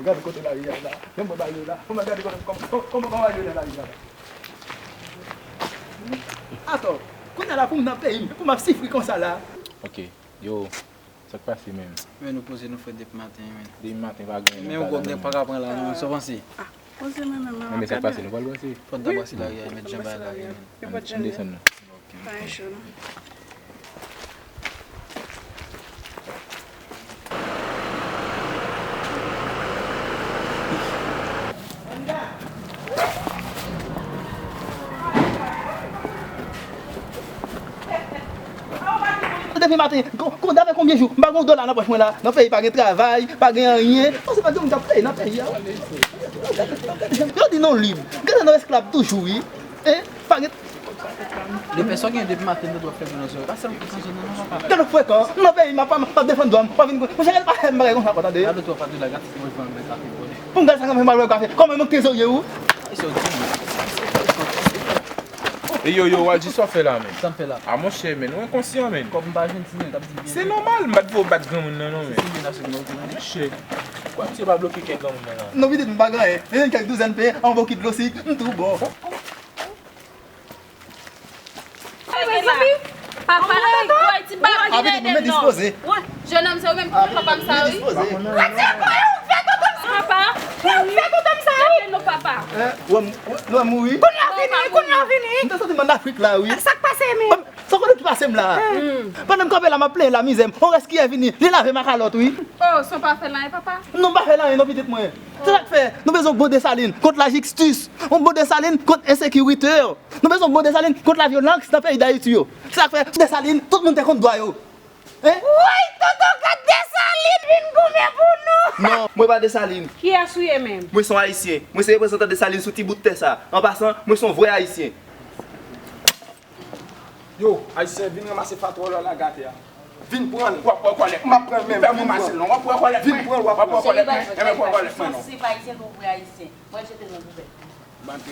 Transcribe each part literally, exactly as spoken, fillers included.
Gade kote lari a ye la. Men mwen ba yo la. Kòman gade kote, kòman, kòman, kòman yo nan lari a la. Atò, kounye a la pou m nan peyi m, pou m ap sifri konsa la. Ok, yo, sa k pase menm? Men nou poze nou frè depi maten, men. Depi maten pa gen anyen. Men yon gwòg pa ka pran la, non, sa w panse? Ah, poze mwen menm, men sa k pase, nou pral brase? Fò n ta brase lari a, met jan bay lari a, men. Ann desann non. Pa gen cho non. Depi maten, ko-, ko-, dapre konbyen jou, m pa gen yon dola nan pòch mwen la, nan peyi pa gen travay, pa gen anyen. Bon, se pa di moun k ap peye nan peyi a. Yo di nou lib, gade nou esklav toujou, wi. E, pa gen. Depi sa gen depi maten, nou dwe fè nan zò. Pa sèl pou kanson, non, non, papa. Gade frekan, nan peyi m ap, m ap defann dwa m, w ap vin, monchè, gade pa fè m bagay konsa ankò, tande. Gade twò pa de la, gade si mwen fè yon kafe pou li. Pou m gade sa k ap fè m al bwè kafe. Kòman, mwen trezorye ou? E yo, yo, w al di sa w fè la, men. Sa m fè la? A, monchè, men, ou enkonsyan, men. Kòb m pa jwenn, ti nèg, t ap di byen. Se nòmal, m pa t vle w bat granmoun nan, non, men. Se si men ap se mwen, ou te mande. Monchè, kwa misye pa bloke kè granmoun nan la? Non, pitit, m pa gen anyen. Yon kèk douzèn pen, yon bokit dlo sik, m tou bon. Papa, woy, ti bagay ki rele non. Jennonm, se ou menm ki fè papa m sa, wi. Retire kò w, fè tonton m sa. Papa, fè tonton m sa, wi. Rele non, papa. Lè m mouri. Kounye a vini, kounye a vini. M te soti m ann Afrik la, wi. Sa k pase, men? Sa w konnen ki pase m la? Pandan m kanpe la, m ap plenyen lamizè m. Yon rès kiyè vini, li lave m a kalòt, wi. Oh, sa w pa fè l anyen, papa? Non, m pa fè l anyen, non, pitit mwen. Se sa k fè, nou bezwen yon bon Desalin kont lajistis, yon bon Desalin kont ensekirite. Nou bezwen yon bon Desalin kont lavyolans nan peyi Dayiti yo. Se sa k fè, Desalin, tout moun te konn dwa yo. Hein? Woy, tonton, gad Desalin vin goumen pou nou! Non, mwen pa Desalin. Kiyès ou ye menm? Mwen se yon Ayisyen. Mwen se reprezantan Desalin sou ti bout tè sa. An pasan, mwen se yon vrè Ayisyen. Yo, Ayisyen, vin ranmase fatwa w la, la gate a. Vin pran l. W ap pran kòlèt. M ap pran l menm. Fè m ranmase l non. W ap pran kòlèt mwen. Vin pran l, w ap pran kòlèt mwen. Enben pran kòlèt mwen non. Si se pa Ayisyen, nou vrè Ayisyen. Mwen jete nan poubèl. Ban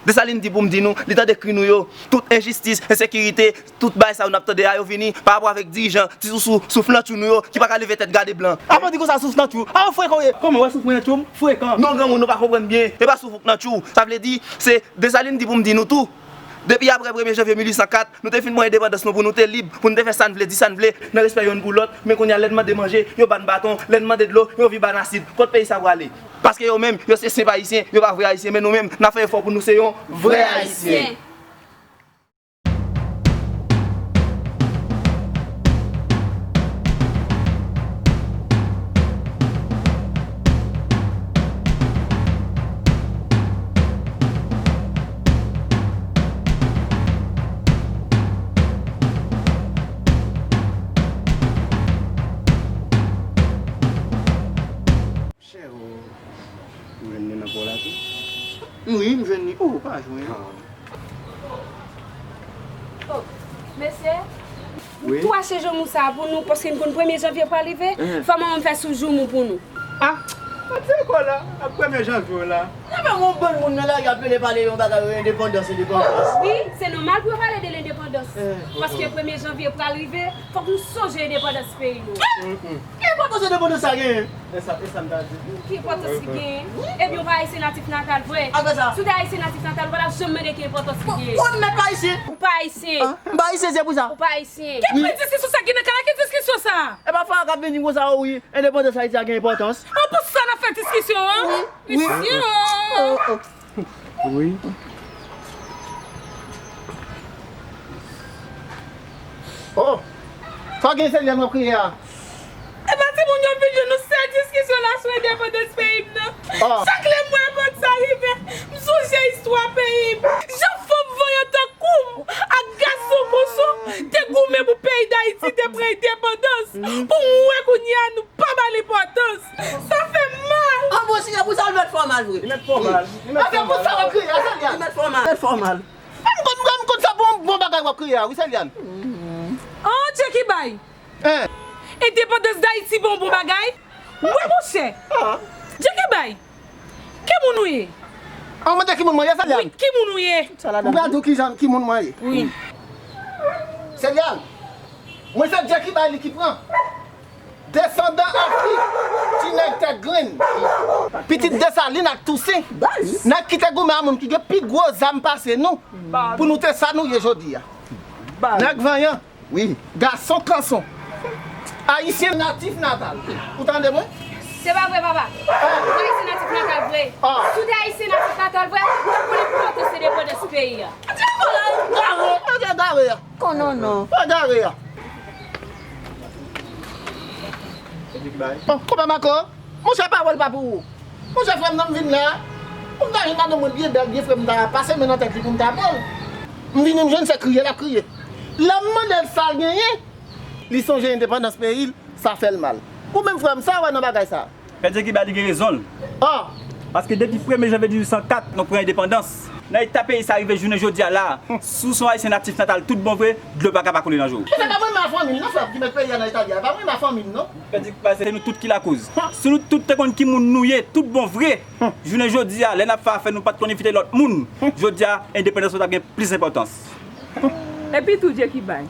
Desalin di pou m di nou, li tande kri nou yo. Tout enjistis, ensekirite, tout bagay sa yo n ap tande a, yo vini pa rapò avèk dirijan, ti sousou, souf nan tchou nou yo, ki pa ka leve tèt gade blan. Apa w di konsa, souf nan tchou? A, frekan w ye. Kòman w wè souf mwen nan tchou m? Frekan. Non, granmoun, nou pa konprann byen. E pa souf ou k nan tchou w. Sa vle di, se Desalin di pou m di nou tou. Depi apre premye janvye mil uit san kat, nou te fin pran endepandans nou pou nou te lib, pou nou te fè sa n vle, di sa n vle, nan respè youn pou lòt, men kounye a lè n mande manje, yo ba n baton, lè n mande dlo, yo vin ba n asid. Kot peyi sa prale? Paske yo menm, yo se senp Ayisyen, yo pa vrè Ayisyen, men nou menm, n ap fè efò pou nou se yon vrè Ayisyen. Chè, ou jwenn li nan po la tou? Wi, m jwenn li. Oh, ou pa jwenn. Ah. Oh, mesye, wi, m tou achte joumou sa a pou nou, paske n konn premye janvye pral rive. Fò manman m fè sou joumou pou nou. Ah, pa di ankò la, ap premye janvye w la. Nan men yon bann moun nan lari ap pale, pale yon bagay, endepandans, endepandans. Wi, se nòmal pou yo pale de lendepandans. Paske premye janvye pral rive, fòk nou sonje endepandans peyi nou. Ki enpòtans endepandans sa genyen? E sa, e sa m ta di. Ki enpòtans li genyen? Epi w pa ayisyen natif natal vre. Apre sa? Si w te ayisyen natif natal, ou pa t ap janm mande ki enpòtans li genyen. Ou mèt pa ayisyen? Ou pa ayisyen. M pa ayisyen, se pou sa. Ou pa ayisyen. Ki diskisyon sa ki nan kay la? Ki diskisyon sa? E pa Farah k ap vin di m konsa, o wi, endepandans Ayiti a gen enpòtans. An pou sa n ap fè diskisyon an? Wi, wi. Wi. Oh! Sa w gen, Selyàn, w ap kriye a? Epa timoun yo vin jwenn nou sèl diskisyon la sou endepandans peyi m nan. Chak lè m wè evènman sa rive, m sonje istwa peyi m. Jan fanm vanyan tankou m ak gason konsa te goumen pou peyi Dayiti te pran endepandans. Pou m wè kounye a nou pa ba l enpòtans. Sa fè m mal. An bon, si se pou sa, l mèt fè w mal vre. Li mèt fè w mal. Li mèt fè w mal. Sa fè pou sa w ap kriye a, Selyàn. Li mèt fè w mal. Li mèt fè w mal. M konn, m konn, m konn sa pou yon bon bagay w ap kriye a, wi, Selyàn. An, Djekibay. Hein? Endepandans Dayiti pa yon bon bagay? Wi, monchè. Djekibay. Ki moun ou ye? An, mande ki moun mwen ye, Selyàn? Wi, ki moun ou ye? M pral di w ki jan, ki moun mwen ye. Wi. Selyàn, mwen se Djekibay li ki pran. Desandan Afrik, ti nèg tèt grenn. Pitit Desalin ak Tousen. Nèg ki te goumen a moun ki gen pi gwo zam pase nou. Pou nou te sa nou ye jodi a. Nèg vanyan. Wi. Gason kanson. Ayisyen natif natal. Ou tande mwen? Se pa vre, papa. Ou Ayisyen natif natal vre. Si w te Ayisyen natif natal vre, ou konnen pou w te se depandans peyi a. Gade, gade, gade. Konnen non. Gade. Bon, koupe Mako. Monchè, pawòl pa pou ou. Monchè, frè m nan, m vin la. Pou m ta jwenn madanm mwen byen bèl, byen fre, m ta pase men nan tèt li pou m ta pran l. M vini, m jwenn se kriye l ap kriye. Lè m mande l sa l genyen, li sonje endepandans peyi l, sa fè l mal. Ou menm, frè m, sa w wè nan bagay sa? Pè Dyekiba, li gen rezon l. Ah! Paske depi premye janvye dizuit san kat, nou pran endepandans. Nan eta peyi sa rive jounen jodi a la, si w se yon Ayisyen natif natal tout bon vre, dlo pa ka pa koule nan je w. Monchè, pa mwen menm a fanmi m non, frè m, ki met peyi a nan eta li a. Pa mwen menm a fanmi m non. Pè Dyekiba, se nou tout ki lakoz. Si nou tout te konn ki moun nou ye tout bon vre, jounen jodi a, lè n ap fè afè nou pa t konn envite lòt moun, jodi a, endepandans nou t ap gen plis enpòtans. Epi tou, Dyekiba,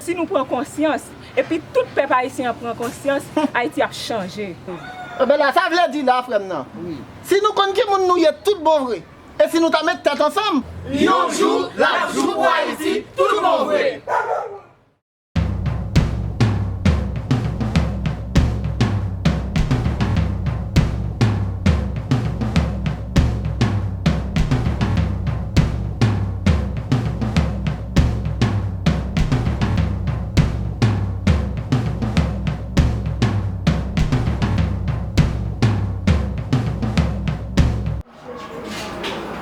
si nou pran konsyans, epi tout pèp ayisyen an pran konsyans, Ayiti ap chanje. Enben la, sa vle di la, frè m nan, si nou konn ki moun nou ye tout bon vre, e si nou ta met tèt ansanm, yon jou, l ap jou pou Ayiti, tout bon vre.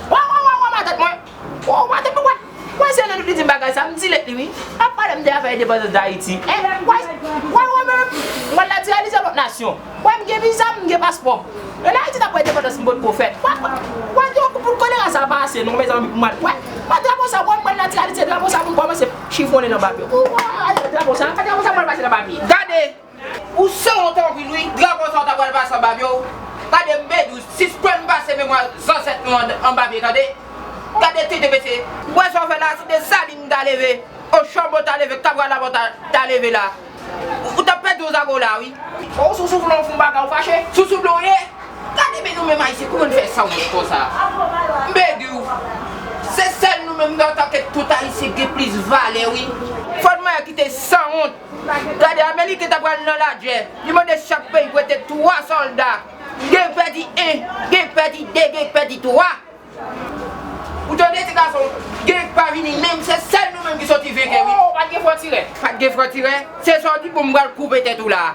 Wa, wa, wa, wa, matant mwen. Wa, matant mwen, wè. Wè, se lè li di m bagay sa, m di lèt li, wi. Ap pale m de afè endepandans Dayiti. Eh, wè, wè, wè, menm, mwen natiralize lòt nasyon. Wè, m gen viza, m gen paspò. Lè Ayiti t ap pran endepandans, m potko fèt. Wè, wè, wè, pou kolera sa pase, non, mezanmi, pou m al. Wè, wè, drapo sa, wè, mwen natiralize drapo sa, pou m kòmanse chifonnen nan papye. Wè, wè, drapo sa, drapo sa, mwen pase nan papye. Gade! Ou sanwont anpil wi, drapo sa w ta pral pase anba pye w. Gade m pe di w, sispann pase memwa zansèt nou an, anba pye, tande. Gade tete mesye. Ou wè sa w fè la, si Desalin ta leve, Ochanbo ta leve, Kabral Labò ta, ta leve la, ou, ou t ap pèdi yon zago la wi. Ou sou soufle w fon bagay, ou fache? Sou soufle w ye? Gade men nou menm Ayisyen, kouman n fè sanwont konsa? M pe di w, se sèl nou menm antanke tout Ayisyen gen plis valè wi. Fò n mwen kite sanwont. Gade, Ameriken ta pral nan lagè. Li mande chak peyi prete twa sòlda. Gen k pèdi en, gen k pèdi de, gen k pèdi twa. Ou tande ti gason, gen k pa vini menm, se sèl nou menm ki soti venkè wi. Oh, pa t gen frè tirè. Pa t gen frè tirè. Se sa w di pou m pral koupe tèt ou la.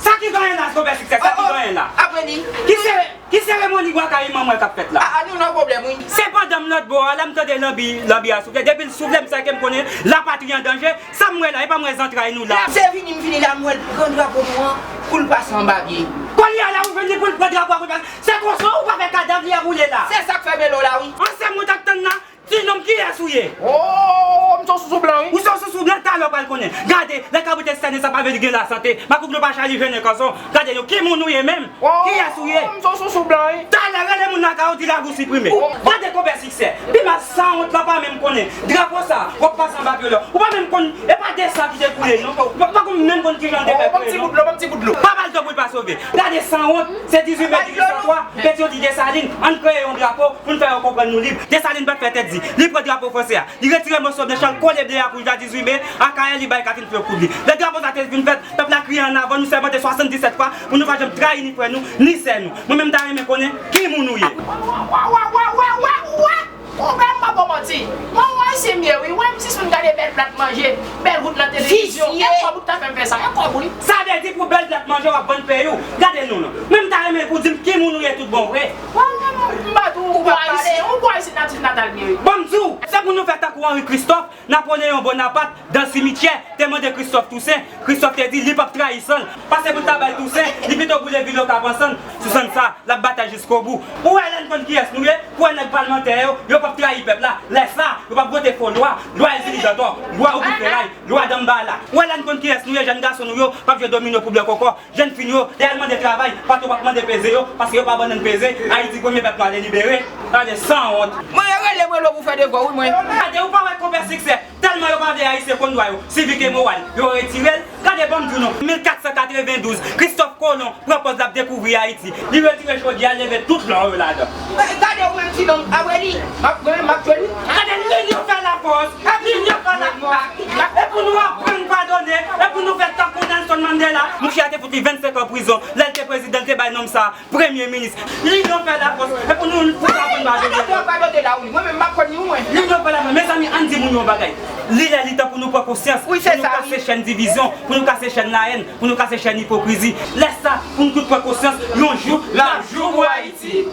Sa ki genyen la, Gobè Siksè, sa ki genyen la? Apre li. Ki se Ki seremoni bwa kayiman mwen k ap fèt la? A, a, nou nan pwoblèm, wi. Se pandan m lòt bò a, la m tande lanbi, lanbi a soufle. Depi l soufle, m sèke m konnen lapatri an danje. Sa m wè la, e pa m wè zantray nou la. L ap se vini, m vini la, m wè l pran drapo nou an pou l pase anba pye. Kounye a la, ou vini pou l pran drapo a, pou l pase. Se konsa ou pa fè kadav li a boule la. Se sa k fè melo la, wi. An se moun t ap tann la. Ti nonm, kiyès ou ye? Oh, m se yon sousou blan, wi. Ou se yon sousou blan, talè w pral konnen. Gade, lè kabrit estène sa pa vle di gen lasante. Makout nou pa chali jennen kanson. Gade nou, ki moun ou ye menm? Oh, kiyès ou ye? M se yon sousou blan, wi. Talè, rele moun lakay ou, di Labou siprime. Oh. Gade konpè Siksè. Pi mal sanwont lan pa menm konnen. Drapo sa, w ap pase anba pye w la. Ou pa menm konn, e pa de san ki te koule, non. Ou pa, ou pa konn menm konn kijan de pèp. Oh, ban m ti bout dlo, ban m ti bout dlo. Pa ba l dlo pou l pa sove. Gade sanwont, se dizuit me dizuit san twa, Petyonvil Desalin, ann kreye yon drapo. Pou n fè yo konprann nou lib. Desalin pa t fè tèt di. Li pran drapo fransè a. Li retire moso blanch lan, l kole ble ak wouj la dizuit me, Akayè li bay Catherine Fleury kout li. Lè drapo sa te fin fèt, pèp la kriye an avan, nou sèmante swasanndisèt fwa pou nou pa janm trayi ni frè nou, ni sè nou. Mwen menm m ta renmen konnen ki moun ou ye. Wa, wa, wa, wa, wa, wa, wa. Ou menm pa bon manti. Mwen, mwen se mye, wi. Mwen, m si sou gade bèl plat manje, bèl wout nan televizyon. E kòb ou ta fè m fè sa. E kòb, wi. Sa vle di pou bèl plat manje, w ap vann peyi w. Gade nou, non. Mwen, m ta renmen pou di m ki moun ou ye tout bon vre. Mwen, mwen, mwen, m pa tou, ou pa ayisyen, ou pa ayisyen natif natal mye, wi. Bon, m di w, se pou nou fè tankou Henri Christophe, Napoleyon Bonaparte, dan simityè, te mande Christophe Toussaint. Christophe te di, li p ap trayi san l. Pase pou l ta bay Tousen, li pito boule vil Okap ansanm. Sou san sa, l ap batay jiskobou. Ou wè lè n konn kiyès nou ye, pou wè nèg palmantè yo, yo p ap trayi pèp la. Lè sa, yo p ap vote fo lwa, lwa Ezili Dantò, lwa Obi Feray, lwa Danmbala. Ou wè lè n konn kiyès nou ye, jèn gason nou yo p ap jwe domino pou blan koko. Jèn fi n yo, lè y al mande travay, patwon p ap mande peze yo, paske yo pa bannann peze. Ayiti premye pèp nou ale libere. Gade sanwont. Mwen rele mwen lo pou fè devwa, wi, mwen. Gade, ou pa wè konpè Siksè. Tèlman yo pa vle Ayisyen konn dwa yo, sivik e moral, yo retire l. Gade, ban m di w non, mil kat san katrevendouz, Kristòf Kolon pran pòz l ap dekouvri Ayiti. Li retire chodyè a, leve tout lò yo ladan. Gade ou menm ti nonm, apre li, m ap, mwen menm m ap jwenn li. Gade, linyon fè lafòs, linyon fè lafòs. E pou nou aprann padone, e pou nou fè tankou Nelson Mandela. Mouche a te fout li vennsenk an prizon, lè l te prezidan, l te bay nonm sa a premye minis. Linyon fè lafòs. E pou nou, pou nou aprann padone. Gade ou padone la, wi. Mwen menm m ap konn li, mwen. Linyon fè lafòs. Mezanmi, ann di moun yo yon bagay. Li lè li tan pou nou pran konsyans, pou nou kase chèn divizyon, pou nou kase chèn layèn, pou nou kase chèn ipokrizi. Lè sa, pou nou tout pran konsyans, yon jou, l ap jou pou Ayiti.